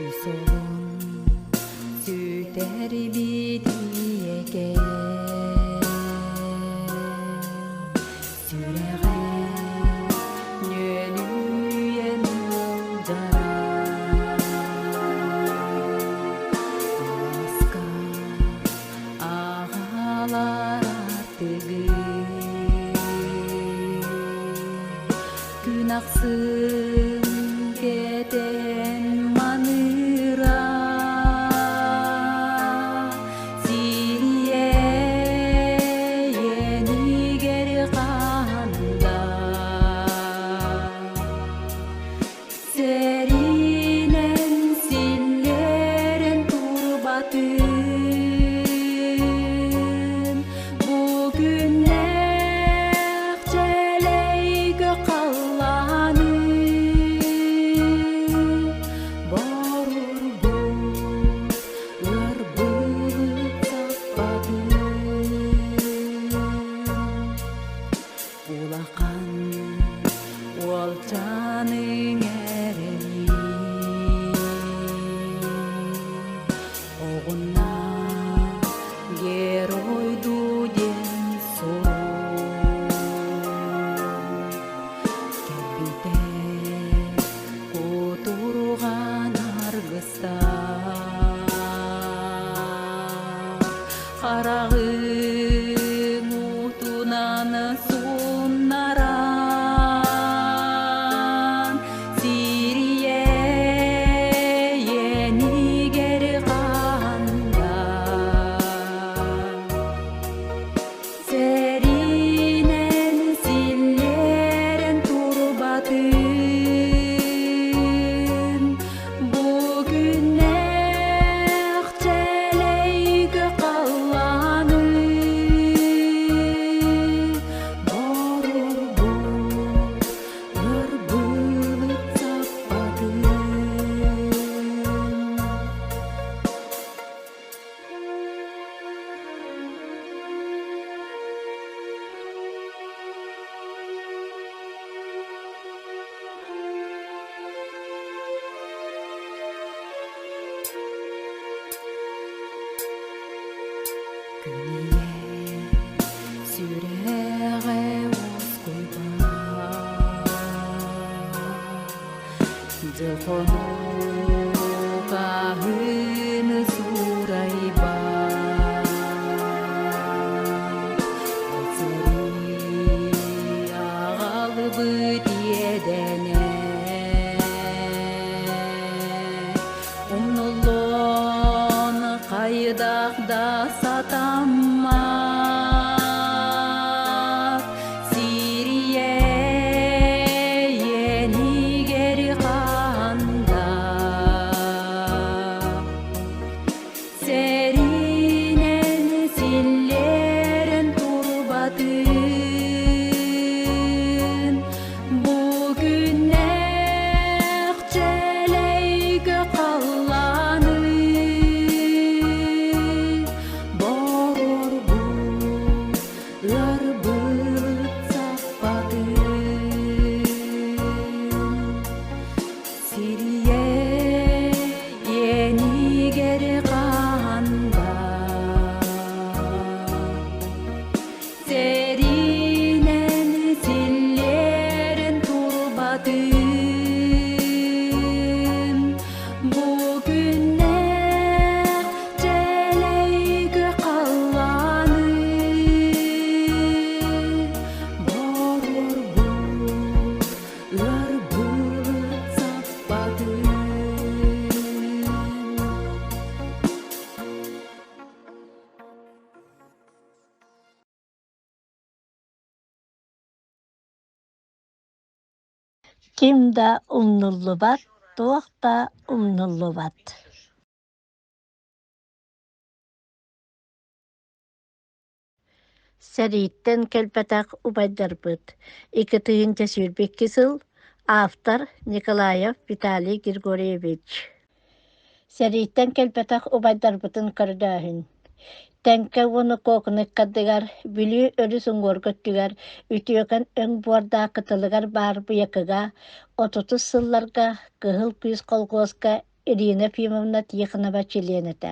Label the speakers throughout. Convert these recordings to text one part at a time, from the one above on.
Speaker 1: Үс олун сүтэрбит ийэкэ Сүрэҕэ нүөлүйэн ыалдьара Алааска аҕалар артыгы Күн ахсын кэтэн маныыра Сириэйэнигэр хаанда Сэринэн силлэрэн турбатын Бу күннээх чэлэйгэ халлааны Борурбут ыарбыт саппатын Улахан уолчааныҥ эрэний Оҕунна геройдуу диэн сурук Кэлбитэ кутурҕан аргыстаах Хараҕым уутунан сууннаран Сириэйэнигэр хаанда Сэринэн силлиэрэн турбатын Бу күннээх чэлэйгэ халлааны Борурбут ырбылыт саппатын. Күн ийэ сүрэҕэ уоскуйбат, Дьыл хонук аһыыны суурайбат. Ол сэрии аҕалбыт иэдэнэ Умнуллуон хайдах да сатаммат Сириэйэнигэр хаанда Сэринэн силлиэрэн турбатын Бу күннээх чэлэйгэ халлааны Борорбут ыарбыт саппатын Сирийэ иэнигэр хаанда Сэринэн силлиэрэн турбатын Бу күннээх чэлэйгэ халлааны Борурбут ыарбыт саппатын.
Speaker 2: Ким да умнуллубат, туох да умнуллубат. Сэрииттэн кэлбэтэх убайдарбыт 2 22 сыл автор Николаев Виталий Григорьевич Сэрииттэн кэлбэтэх убайдарбытын көрдөөһүн Тэҥкэ уонна Куокуну ыккардыгар Бүлүү өрүс уҥуоргу өттүгэр үтүөкэн өҥ буордаах кытылыгар баар Быйакыга 30-ус сылларга Кыһыл күүс колхуоска Ирина Ефимовна Тихонова чилиэн этэ.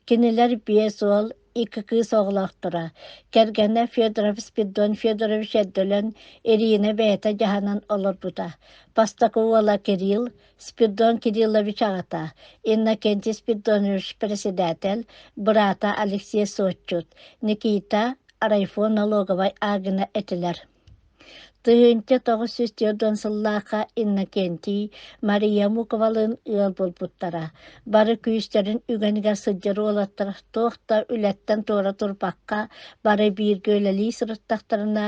Speaker 2: Кинилэр 5 уол, икки кыыс оҕолоохторо. Кэргэнэ Федоров Спиридон Федорович эрдэ өлөн, Ирина бэйэтэ дьаһанан олорбута. Бастакы уола Кирилл, Спиридон Кириллович аҕата, Иннокентий Спиридонович председатель, быраата Алексей суотчут, Никита райфо налоговай аагына этилэр. 1940 сыллаахха Иннокентий Мария Муковалыын ыал буолбуттара. Бары күүстэрин үгэнигэр сылдьар уолаттар туох да үлэттэн туора турбакка бары бииргэ үлэлии сырыттахтарына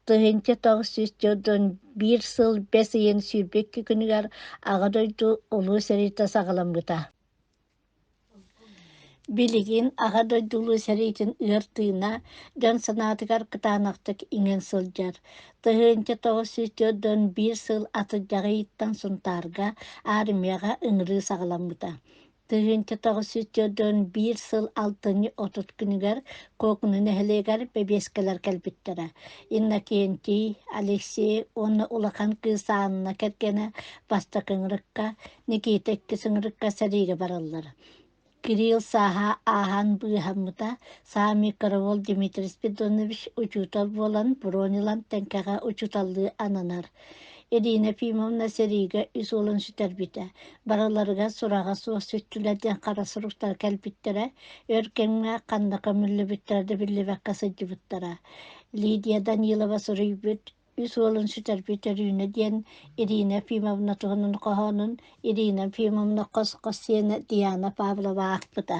Speaker 2: 1941 сыл бэс ыйын 22 күнүгэр Аҕа дойду Улуу сэриитэ саҕаламмыта. Билигин Аҕа дойду Улуу сэриитин ыар тыына дьон санаатыгар кытаанахтык иҥэн сылдьар. 1941 сыл атырдьах ыйыттан Сунтаарга армияҕа ыҥырыы саҕаламмыта. 1941 сыл алтынньы 30 күнүгэр Куокуну нэһилиэгэр бэбиэскэлэр кэлбиттэрэ. Иннокентий, Алексей уонна улахан кыыс Анна кэргэнэ бастакы ыҥырыкка, Никита иккис ыҥырыкка сэриигэ бараллар. Кирилл сааһа ааһан быыһаммыта, саамай кыра уол Дмитрий Спиридонович учуутал буолан бронь ылан Тэҥкэҕэ учууталлыы ананар. Ирина Ефимовна сэриигэ үс уолун сүтэрбитэ. Барыларыгар сураҕа суох сүттүлэр диэн хара суруктар кэлбиттэрэ, өр кэмҥэ ханна көмүллүбүттэрэ да биллибэккэ сылдьыбыттара. Лидия Данилова суруйбут Үс уолун сүтэрбит Өрүүнэ диэн Ирина Ефимовна туһунан хоһоонун Ирина Ефимовна хос-хос сиэнэ Диана Павлова аахпыта.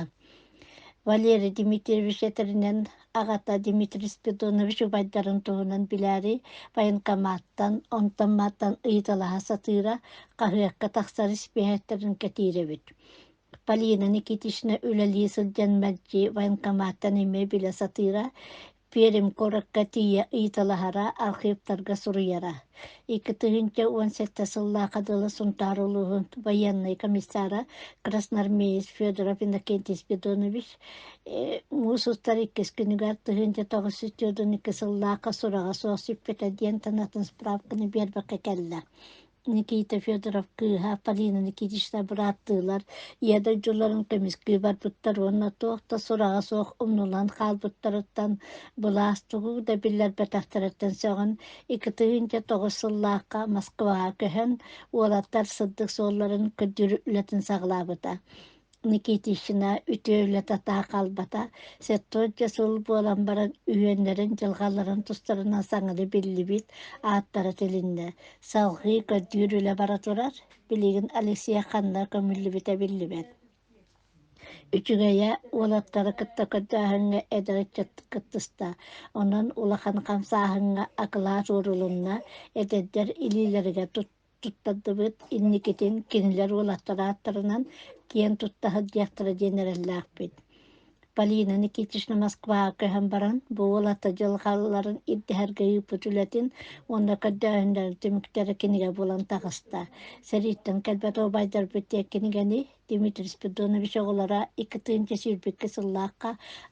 Speaker 2: Валерий Дмитриевич этэринэн, аҕата Дмитрий Спиридонович убайдарын туһунан билээри военкоматтан, онтон-мантан ыйыталаһа сатыыра, хаһыакка тахсар испииһэктэрин кэтиир эбит. Полина Никитична үлэлии сылдьан мэлдьи военкоматтан эмиэ билэ сатыыра, Пермь куоракка тиийэ ыйыталаһара, архивтарга суруйара. 2017 сыллаахха дылы Сунтаар улууһун военнай комиссара красноармеец Федоров Иннокентий Спиридонович муус устар иккис күнүгэр 1942 сыллаахха сураҕа суох сүппүтэ диэн танатын справканы биэрбэккэ кэллэ. Никита Федоров кыыһа Полина Никитична бырааттыылар Ийэ дойдуларын көмүскүү барбыттар уонна туох да сураҕа суох умнуллан хаалбыттарыттан, былаас тугу да биллэрбэтэхтэриттэн сөҕөн, 2009 сыллаахха Москваҕа көһөн, уолаттар сырдык суолларын көрдүүр үлэтин саҕалаабыта. Никитична үтүө үлэтэ таах хаалбата, 70 сыл буолан баран үһүөннэрин дьылҕаларын тустарынан саҥаны биллибит, ааттара тилиннэ. Салҕыы көрдүүр үлэ бара турар, билигин Алексей ханна көмүллүбүтэ биллибэт. Үчүгэйэ уолаттары кытта көрдөөһүҥҥэ эдэр ыччат кыттыста, онон улахан хамсааһыҥҥа акылаат уурулунна, эдэрдэр илиилэригэр туттардыбыт, инникитин кинилэр уолаттар ааттарынан киэн тутта сылдьыахтара диэн эрэллээхпит. Полина Никитична Москваҕа көһөн баран, бу уолаттар дьылҕаларын ирдэһэргэ ыыппыт үлэтин уонна көрдөөһүннэрин түмүктэрэ кинигэ буолан таҕыста. Сэрииттэн кэлбэт убайдарбыт диэн кинигэни Дмитрий Спиридонович оҕолоро 2022 сыллаахха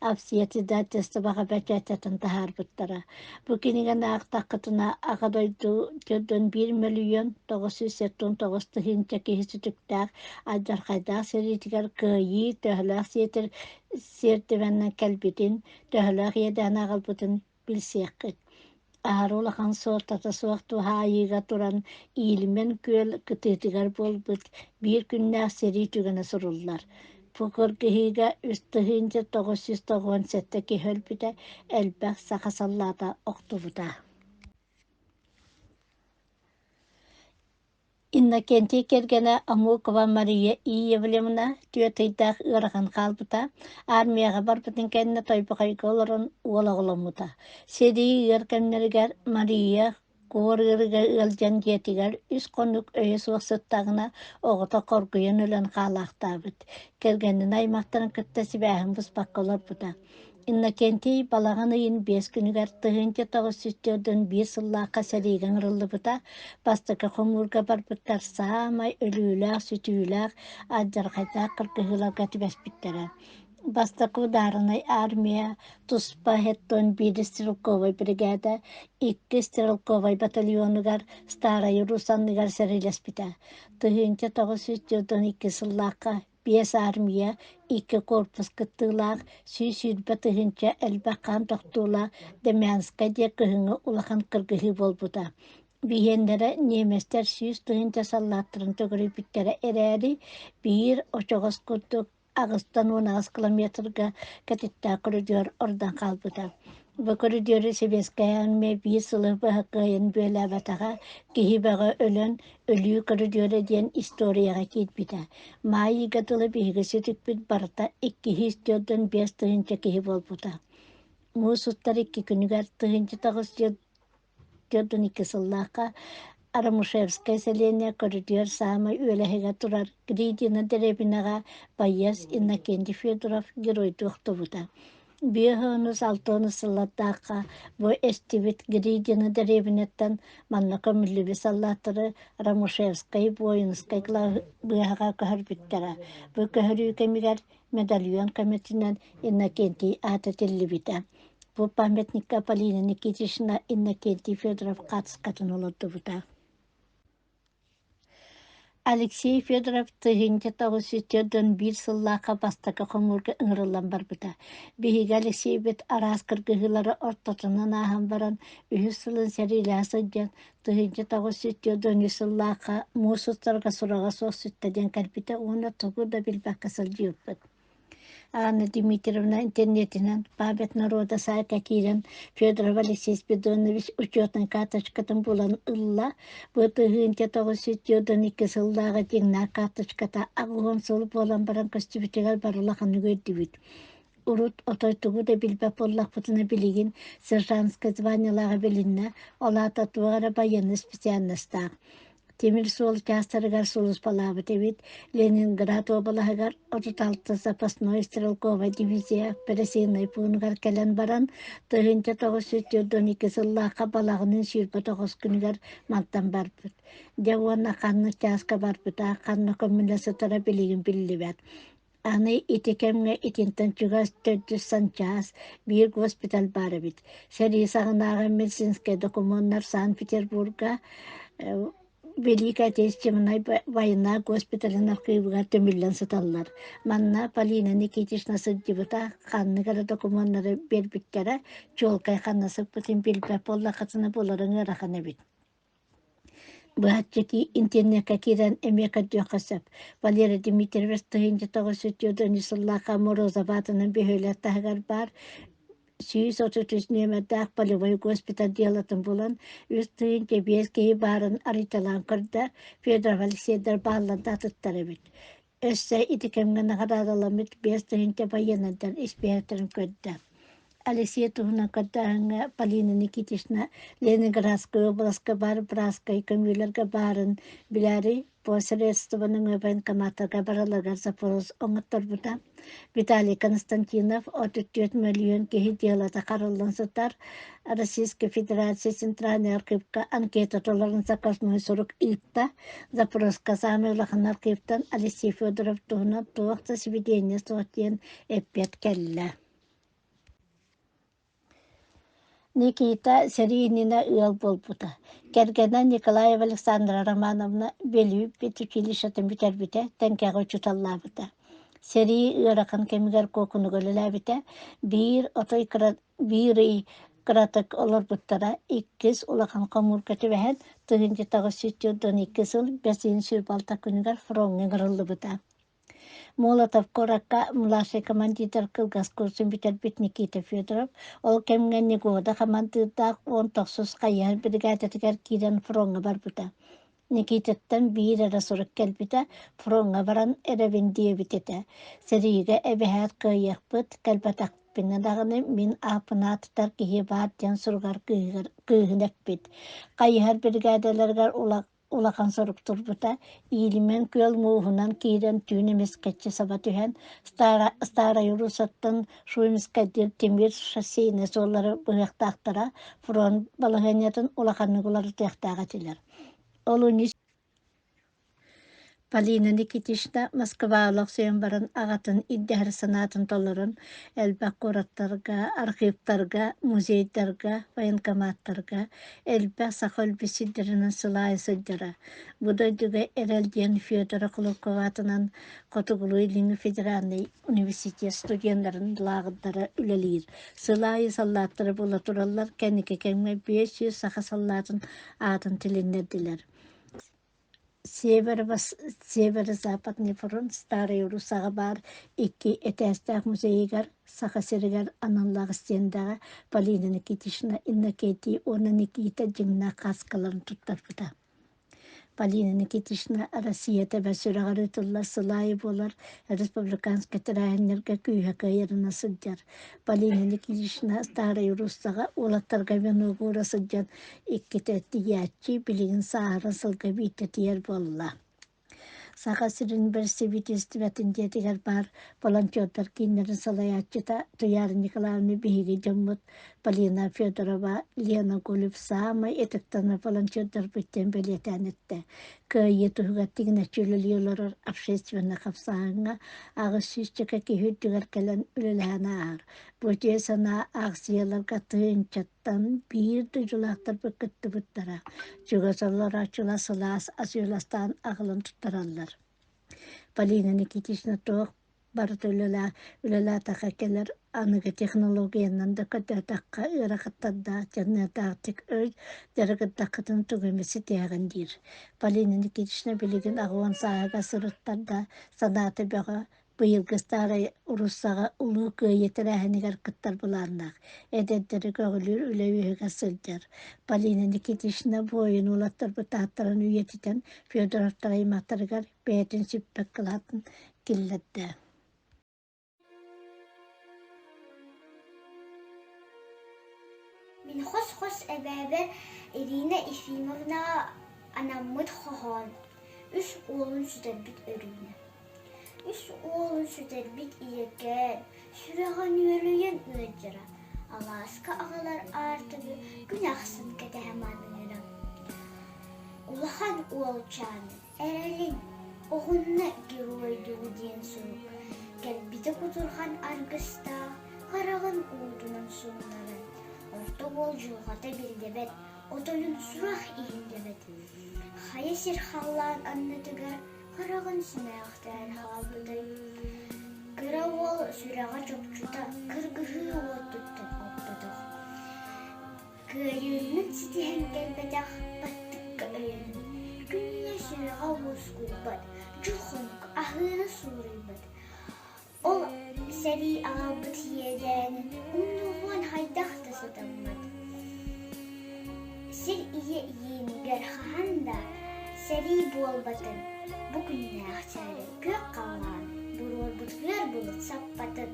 Speaker 2: Авсия издательствоҕа бэчээттэтэн таһаарбыттара. Бу кинигэни аахтаххытына Аҕа дойду төрдүн 1 мөлүйүөн 979 тыһыынча киһи сүтүктээх алдьархайдаах сэриитигэр кыайыы төһөлөөх сиэтэр сиэртибэннэн кэлбитин, төһөлөөх иэдээн аҕалбытын билсиэххит. Аһары улахан суолтата суох туһаайыыга туран Иилимэн күөл кытыытыгар буолбут биир күннээх сэрии түгэнэ суруллар. Бу кыргыһыыга 3997 киһи өлбүтэ, элбэх саха саллаата охтубута. Иннокентий кэргэнэ Амукова Мария Иевлевна түөрт ыйдаах ыарахан хаалбыта, армияҕа барбытын кэннэ Тойбохойго олорон уол оҕоломмута. Сэрии ыар кэмнэригэр Мария куор ыарыыга ыалдьан дьиэтигэр үс хонук өйө суох сыттаҕына оҕото хоргуйан өлөн хаалаахтаабыт. Кэргэнин аймахтарын кытта сибээһин быспакка олорбута. Иннокентий балаҕан ыйын биэс күнүгэр 1941 сыллаахха сэриигэ ыҥырыллыбыта, бастакы хомуурга барбыттар саамай өлүүлээх-сүтүүлээх, алдьархайдаах кыргыһыыларга түбэспиттэрэ. Бастакы ударнай армия туспа Хеттон биир стрелковай бригада икки стрелковай батальонугар Старай Рус анныгар сэриилэспитэ. 1942 сыллаахха биэс армия, икки корпус кыттыылаах, 120 тыһыынча элбэх хаан тохтуулаах Демянскай диэн кыһыҥҥы улахан кыргыһыы буолбута. Биһиэннэрэ немецтэр 100 тыһыынча саллааттарын төгүрүйбүттэрэ эрээри, биир очоҕос курдук 88 километрга кэтиттээх көрүдүөр ордон хаалбыта. Бу көрүдүөрү сэбиэскэй армия биир сылы быһа кыайан бүөлээбэтэҕэ, киһи бөҕө өлөн, өлүү көрүдүөрэ диэн историяҕа киирбитэ. Маай ыйга дылы биһиги сүтүкпүт барыта 245 тыһыынча киһи буолбута. Муус устар икки күнүгэр 1942 сыллаахха Арамушевскай сэлиэнньэ көрүдүөр саамай үөлэһигэр турар Гридина дэриэбинэҕэ байыас Иннокентий Федоров геройдуу охтубута. 56 сыллардаахха бу эстибит Гридина дэриэбинэттэн манна көмүллүбүт саллааттары Рамушевскай воинскай быыһаҕа көһөрбүттэрэ. Бу көһөрүү кэмигэр медальон көмөтүнэн Иннокентий аата тиллибитэ. Бу памятникка Полина Никитична Иннокентий Федоров хаартыскатын олордубута. Алексей Федоров 1941 сыллаахха бастакы хомуурга ыҥырыллан барбыта. Биһиги Алексейбит араас кыргыһыылары ортотунан ааһан баран, үһүс сылын сэриилэһэ сылдьан, 1943 сыллаахха муус устарга сураҕа суох сүттэ диэн кэлбитэ уонна тугу да билбэккэ сылдьыбыппыт. Анна Дмитриевна интернетинэн «Память народа» саайка киирэн Федоров Алексей Спиридонович учетнай карточкатын булан ылла. Бу 1992 сыллааҕы дьиҥнээх карточката 80 сыл буолан баран көстүбүтүгэр бары улаханнык үөрдүбүт. Урут отой тугу да билбэт буоллахпытына билигин сержантскай званиелааҕа билиннэ, ол аата туох эрэ байыаннай специальностаах. Тимир суол чаастарыгар сулууспалаабыт эбит. Ленинград уобалаһыгар 36 запасной стрелковай дивизия оперативнай пуунугар кэлэн баран, 1942 сыллаахха балаҕанын 29 күнүгэр мантан барбыт. Дьэ уонна ханнык чааска барбыта, ханна көмүллэ сытара билигин биллибэт. Аны ити кэмҥэ итинтэн чугас төрдүс санчаас биир госпиталь баар эбит. Сэрии саҕанааҕы медицинскэй докумуоннар Санкт-Петербурга Великая Отечественная война госпиталын архыыбыгар түмүллэн сыталлар. Манна Полина Никитична сылдьыбыта, ханнык эрэ докумуоннары биэрбиттэрэ, чуолкай ханна сыппытын билбэт буоллаххытына буларыҥ ыарахан эбит. Быһаччы интернеккэ киирэн эмиэ көрдүөххэ сөп. Валерий Дмитриевич 1993 сыллаахха Морозов аатынан бөһүөлэк таһыгар баар 133 нүөмэрдээх полевой госпиталь дьыалатын булан, 3 5 киһи баарын арыйталаан көрдө, Федоров Алексейдар бааллар да атыттар эбит. Өссө ити кэмҥэ наҕараадаламмыт 5000 байыаннайдар испииһэктэрин көрдө. Алексей туһунан көрдөөһүҥҥэ Полина Никитична Ленинградскай уобаласка баар бырааскай көмүүлэргэ баарын билээри посредствоны военкоматтарга бараларыгар запрос оҥотторбута. Виталий Константинов 34 мөлүйүөн киһи дьыалата хараллан сытар Российской Федерация Центральный архивка анкета толорун заказной сурук ыытта. Запроска саамай улахан архивтан Алексей Федоров туһунан туох да сибидиэнньэ суох диэн эппиэт кэллэ. Никита сэрии иннинэ ыал буолбута. Кэргэнэ Николаева Александра Романовна Бүлүү педучилищетын бүтэрбитэ, Тэҥкэҕэ учууталлаабыта. Сэрии ыарахан кэмигэр Куокунуга үлэлээбитэ. Биир отой кыра биир ый кыратык олорбуттара, иккис улахан хомуурга түбэһэн, 1942 сыл бэс ыйын 26 күнүгэр фроҥҥа ыҥырыллыбыта. Молотов куоракка младшай командир кылгас курсун бүтэрбит Никита Федоров ол кэмҥэ Негода хамандыырдаах 19 хайыһар бригадатыгар киирэн фроҥҥа барбыта. Никитаттан биир эрэ сурук кэлбитэ, фроҥҥа баран эрэбин диэбит этэ. Сэриигэ эбэһээт кыайыахпыт, кэлбэтэхпинэ даҕаны мин ааппын аатытар киһи баар диэн суругар кыыһыгар кыыһын эппит. Хайыһар бригадаларыгар улахан сорук турбута, Иилимэн күөл мууһунан киирэн түүн эмискэччи саба түһэн, Старай Руссаттан Шуймскайдыыр тимир шоссейнай суоллары быһыахтаахтара, фронт балаһыанньатын улаханнык уларытыахтаах этилэр. Ол Полина Никитична Москваҕа олохсуйан баран аҕатын ирдэһэр санаатын толорон, элбэх куораттарга, архыыптарга, музейдарга, военкоматтарга элбэх саха өлбүт сирдэринэн сыл аайы сылдьара. Бу дойдуга эрэл диэн Федора Кулакова аатынан Хотугулуу-Илиҥҥи федеральнай университет студеннарын лааҕырдара үлэлиир. Сыл аайы саллааттара буола тураллар, кэнники кэмҥэ 500 саха саллаатын аатын тилиннэрдилэр. Северо-Западный фронт Старай Руссаҕа баар икки этээстээх музейыгар Саха сиригэр аналлаах стендэҕэ Полина Никитична Иннокентий уонна Никита дьиҥнээх кааскаларын туттарбыта. Полина Никитична Россия тэбэр сүрэҕэр ыытыллар сыл аайы буолар республиканскай тэрээһиннэргэ күүһэ кыайарынан сылдьар. Полина Никитична Старай Руссаҕа уолаттарга венок уура сылдьан иккитэ тиийээччи, билигин сааһыран сылга биирдэ тиийэр буолла. Саха сирин бэрэстэбиитэлистибэтин дьиэтигэр баар волонтердар кииннэрин салайааччыта Туйаара Николаевна биһиги дьоммут Полина Федорова, Лена Гулев саамай ытыктанар волонтердарбыт диэн бэлиэтээн эттэ. Кыайыы туһугар тигинэччи үлэлии олорор общественнай хамсааһыҥҥа 800 киһи үрдүгэр кэлэн үлэлэһэн ааһар. Бу үтүө санаа аахсыйаларга тыһыынчаттан биир дойдулаахтарбыт кыттыбыттара. Чугас олорооччулар сылаас ас-үөл астаан аҕалан туттараллар. Полина Никитична туох барыта үлэлээтэххэ кэлэр аныгы технологиянан да көрдөөтөххө ыарахаттардаах дьаныардаахтык өй дьарыгырдаххытын тугу эмэ ситиһэҕин диир. Полина Никитична билигин 80 сааһыгар сырыттар да санаата бөҕө Быйылгы Старай Руссаҕа Улуу Кыайыы тэрээһинигэр кыттар былааннаах, эдэрдэри көҕүлүүр үлэ үөһүгэр сылдьар. Полина Никитична буойун уолаттарбыт ааттарын үйэтитэн Федоровтар аймахтарыгар бэйэтин сүппэт кылаатын киллэрдэ.
Speaker 3: Мин хос-хос эбээбэр Ирина Ефимовнаҕа анаммыт хоһоон үс уолун сүтэрбит Өрүүнэ Үс уолун сүтэрбит ийэкээн, сүрэҕэ нүөлүйэн ыалдьара, алааска аҕалар аартыгы күн ахсын кэтэһэ маныыра. Улахан уолчаан эрэлин оҕунна геройдуу диэн сурук кэлбитэ кутурҕан аргыстаах хараҕын уутунан суунаран, орто уол дьылҕата биллибэт, отойун сурах иһиллибэт. Хайа сир халлаан аннытыгар хараҕын симээхтээн хаалбытай. Кыра уол сүрэҕэ чопчута кыргыһыы уотуттан оппотох. Кыайыыны ситиһэн кэлбэтэх баттыкка өйөнөн, күннэ сүрэҕэ уоскуйбат, дьыл-хонук аһыыны суурайбат. Ол сэрии аҕалбыт иэдээнин умнуһуон хайдах да сатаммат. Сир ийэ иэнигэр хаһан да сэрии буолбатын, бу күннээх чээрин күөх халлаан буруорбут ыар былыт саппатын.